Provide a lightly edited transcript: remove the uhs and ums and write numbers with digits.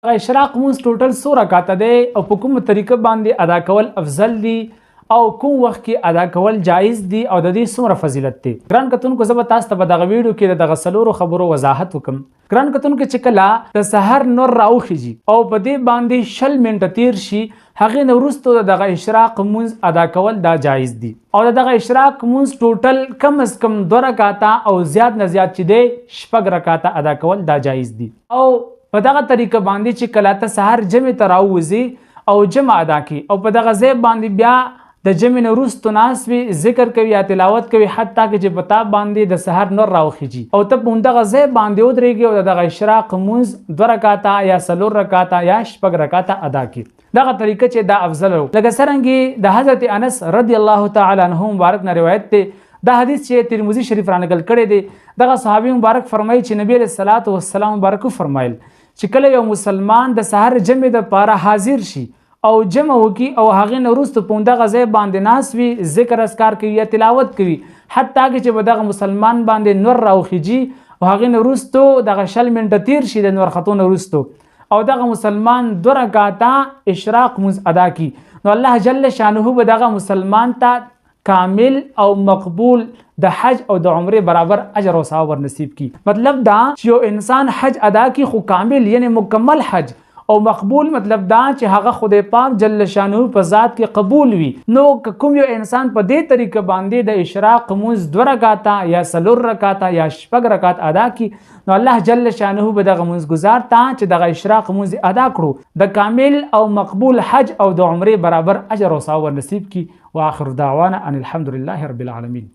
اشراق مونځ ټوټل څو رکعته دی او په کومه طریقه باندې ادا کول افضل دي او کوم وخت کې ادا کول جایز دي او د دې څومره فضیلت دی؟ ګران کتونکو، زه به تاسو ته په دغه ویډیو کې د دغه څلورو خبرو وضاحت وکم. ګران کتونکو، چې کله د سحر نور راوخیږي او په دې باندې 20 منټه تیر شي، هغې نه وروسته د دغه اشراق مونځ ادا کول دا جایز دي، او د دغه اشراق مونځ ټوټل کم از کم 2 رکعته او زیات نه زیات چې دی 6 رکعته ادا کول دا جایز دي. او په دغه طریقه باندې چې کله ته سحر جمع ته راووځي او جمع ادا کړي او په دغه ځای باندې بیا د جمع نه وروسته ناست وي، ذکر کوي یا تلاوت کوي، حتی که چې په تا باندې د سحر نور راوخیږي او ته په همدغه ځای باندې ودرېږي او د دغه اشراق مونځ 2 رکعته یا 4 رکعته یا 6 رکعته ادا کړي، دغه طریقه چې دا افضل و. لکه څرنګه د حضرت انس رضی الله تعالی عنه مبارک نه روایت دی، دا حدیث چې ترمذی شریف را نقل کړی دی، دغه صحابي مبارک فرمایي چې نبی علیه الصلاة والسلام مبارک وفرمایل چې کله یو مسلمان د سحر جمع د پاره حاضر شي او جمع وکړي او هغې نه وروسته په همدغه ځای باندې ناست وي، ذکر اذکار کوي یا تلاوت کوي، حتی که چې په دغه مسلمان باندې نور راوخیږي او هغې نه وروسته دغه 20 منټه تیر شي د نور ختو نه وروسته او دغه مسلمان 2 رکعته اشراق مونځ ادا کړي، نو الله جل شانه به دغه مسلمان ته کامل او مقبول د حج او د عمرې برابر اجر او ثواب ورنصیب کی. مطلب دا چې یو انسان حج ادا کی خو کامل یعنی مکمل حج، او مقبول مطلب دا چې هغه خدای پاک جل شانه په ذات کې قبول وي. نو که کوم یو انسان په دې طریقه باندې د اشراق مونځ 2 رکعته یا 4 رکعته یا 6 رکعت ادا کی، نو الله جل شانه به دغه مونځ ګزار ته چې دغه اشراق مونځ ادا کړو د کامل او مقبول حج او د عمرې برابر اجر او ثواب ورنصیب کی. واخر دعوانا ان الحمد لله رب العالمین.